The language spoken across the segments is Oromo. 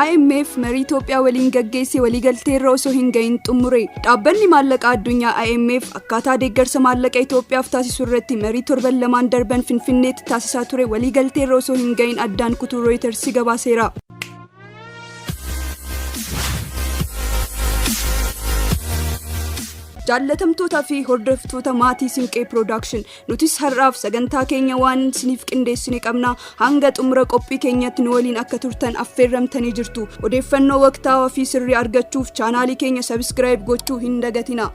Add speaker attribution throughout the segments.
Speaker 1: IMF marii Itoophiyaa waliin gaggeesse waliigalteerra osoo hin gahin xumure. Dhaabbanni maallaqa addunyaa IMF akkaataa deeggarsa maallaqa Itoophiyaaf taasisu irratti marii torban lamaan darban Finfinneetti taasisaa ture waliigalteerra osoo hin gahin addaan kutuu Reuters gabaaseera. Jaallatamtootaa fi hordoftoota maatii Sinqee Production, nutis har'aaf sagantaa keenya waan isiniif qindeessine qabna. Hanga xumura qophii keenyatti nu waliin akka turtan affeerramtanii jirtu. Odeeffannoo waqtaawaa fi sirrii argachuuf chaanaalii keenya subscribe gochuu hin dagatina.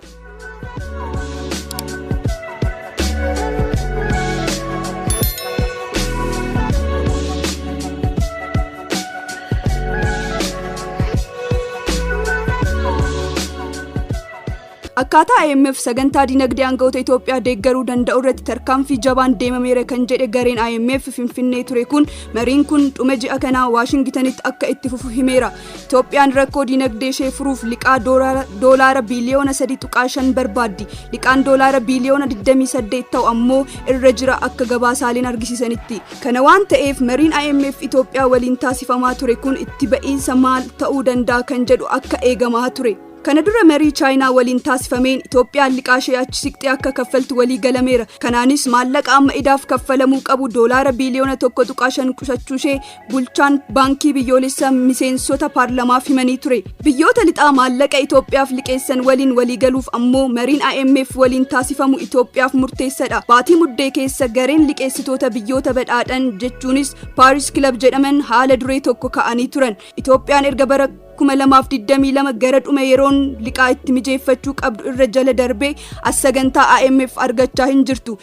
Speaker 1: Akkaataa IMF sagantaa dinagdee aangawoota Itoophiyaa deeggaruu danda'u irratti tarkaanfii jabaan deemameera kan jedhe gareen IMF Finfinnee ture kun, mariin kun dhuma ji'a kanaa Waashingitanitti akka itti fufu himeera. Itoophiyaan rakkoo dinagdee ishee furuuf liqaa doolaara biiliyoona 3.5 barbaaddi. Liqaan doolaara biiliyoona 28 ta'u ammoo irra jira akka gabaasaaleen argisiisanitti. Kana waan ta'eef, mariin IMF Itoophiyaa waliin taasifamaa ture kun itti ba'iinsa maal ta'uu danda'a kan jedhu akka eegamaa ture. Kana dura marii Chaayinaa waliin taasifameen Itoophiyaan liqaa ishee achi siqxee akka kaffaltu walii galameera. Kanaanis maallaqa amma idaaf kaffalamuu qabu doolaara biiliyoona 1.5 qusachuu ishee bulchaan baankii biyyoolessaa miseensota paarlamaaf himanii ture. Biyyoota lixaa maallaqa Itoophiyaaf liqeessan waliin walii galuuf ammoo mariin IMF waliin taasifamu Itoophiyaaf murteessadha. Baatii Muddee keessa gareen liqeessitoota biyyoota badhaadhan, jechuunis Paris Club jedhaman, haala duree tokko ka'anii turan. Itoophiyaan erga bara 2022 gara dhuma yeroon liqaa itti mijeeffachuu qabdu irra jala darbee as sagantaa IMF argachaa hin jirtu.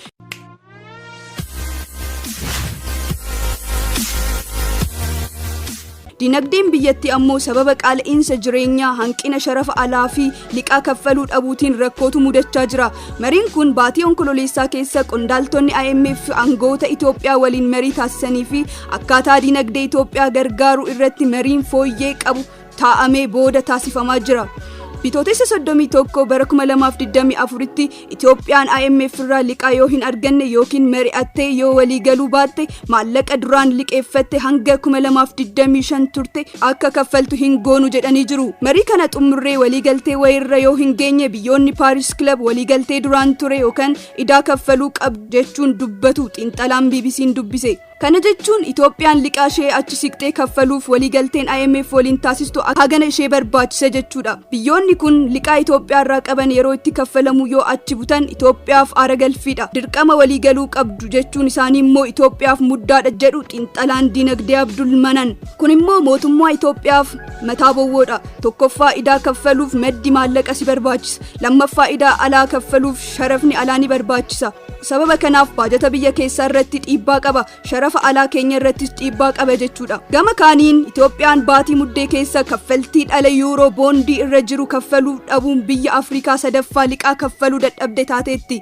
Speaker 1: Dinagdeen biyyattii ammoo sababa qaala'iinsa jireenyaa, hanqina sharafa alaa fi liqaa kaffaluu dhabuutiin rakkootu mudachaa jira. Mariin kun baatii Onkololeessaa keessa qondaaltonni IMF aangawoota Itoophiyaa waliin marii taasisanii fi akkaataa dinagdee Itoophiyaa gargaaru irratti mariin fooyyee qabu taa'amee booda taasifamaa jira. Bitootessa 31 bara 2024tti Itoophiyaan IMF irraa liqaa yoo hin arganne yookiin mari'attee yoo walii galuu baatte, maallaqa duraan liqeeffatte hanga 2025 turte akka kaffaltu hin goonu jedhanii jiru. Marii kana xumurree waliigaltee wayirra yoo hin geenye, biyyoonni Paris Club waliigaltee duraan ture yookaan idaa kaffaluu qabdu jechuun dubbatu xiinxalaan BBC'n dubbise. Kana jechuun Itoophiyaan liqaa ishee achi siqxee kaffaluuf waliigalteen IMF waliin taasistu hagana ishee barbaachisa jechuudha. Biyyoonni kun liqaa Itoophiyaa irraa qaban yeroo itti kaffalamu yoo achi butan Itoophiyaaf aara galfiidha. Dirqama waliigaluu qabdu jechuun isaanii immoo Itoophiyaaf muddaadha jedhu xiinxalaan dinagdee Abdul Manan. Kun immoo mootummaa Itoophiyaaf mataa bowwoodha. Tokkoffaa, idaa kaffaluuf maddi maallaqa si barbaachisa. Lammaffaa, idaa alaa kaffaluuf sharafni alaa ni barbaachisa. Sababa kanaaf baajata biyya keessaa irratti dhiibbaa qaba. Sharafa alaa keenya irrattis dhiibbaa qaba jechuudha. Gama kaaniin Itoophiyaan baatii Muddee keessa kaffaltii dhala yuuroo boondii irra jiru kaffaluu dhabuun biyya Afrikaa sadaffaa liqaa kaffaluu dadhabde taateetti.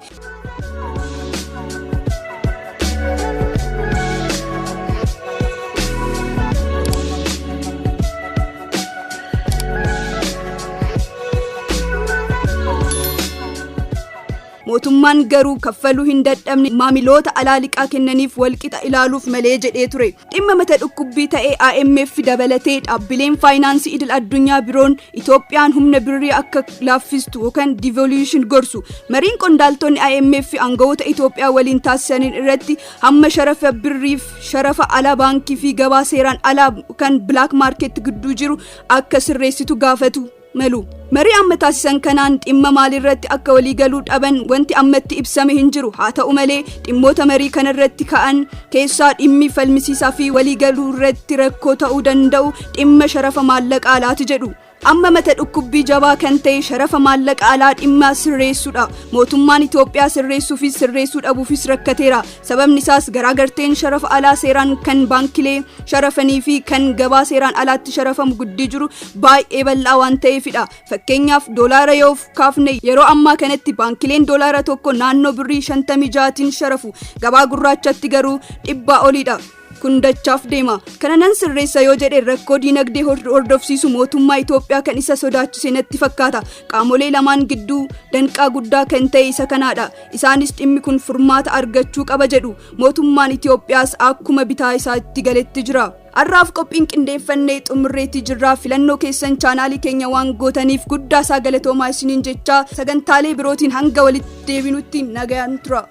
Speaker 1: Mootummaan garuu kaffaluu hin dadhabne, maamiloota alaa liqaa kennaniif walqixa ilaaluuf malee jedhee ture. Dhimma mata dhukkubbii ta'ee IMF dabalatee dhaabbileen faayinaansii idil addunyaa biroon Itoophiyaan humna birrii akka laaffistu yookaan devaluation gorsu. Mariin qondaaltonni IMF aangawoota Itoophiyaa waliin taasisaniin irratti hamma sharafa birriif sharafa alaa baankii fi gabaa seeraan alaa kan black market gidduu jiru akka sirreessitu gaafatu malu. Marii amma taasisan kanaan dhimma maalirratti akka waliigaluu dhaban wanti ammatti ibsame hin jiru. Haa ta'u malee, dhimmoota marii kanarratti ka'an keessaa dhimmi falmisiisaa fi waliigaluu irratti rakkoo ta'uu danda'u dhimma sharafa maallaqa alaati jedhu. Amma mata dhukkubbii jabaa kan ta'e sharafa maallaqa alaa dhimma sirreessuudha. Mootummaan Itoophiyaa sirreessuufis sirreessuu dhabuufis rakkateera. Sababni isaas garaagarteen sharafa alaa seeraan kan baankilee sharafanii fi kan gabaa seeraan alaatti sharafamu gidduu jiru baay'ee bal'aa waan ta'eefidha. Fakkeenyaaf, doolaara yoo kaafne, yeroo ammaa kanatti baankileen doolaara tokko naannoo birrii 56tiin sharafu. Gabaa gurraachatti garuu 100 oliidha. Kun dachaaf deema. Kana nan sirreessa yoo jedhe, rakkoo diinagdee hordofsiisu mootummaa Itoophiyaa kan isa sodaachise natti fakkaata. Qaamolee lamaan gidduu danqaa guddaa kan ta'e isa kanaadha. Isaanis dhimmi kun furmaata argachuu qaba jedhu. Mootummaan Itoophiyaas akkuma bitaa isaa itti galetti jira. Har'aaf qophiin qindeeffannee xumurreetti jirraa. Filannoo keessan chaanaalii keenya waan gootaniif guddaa isaa galatoomaa isiniin jechaa, sagantaalee birootiin hanga walitti deebinutti nagayaan tura.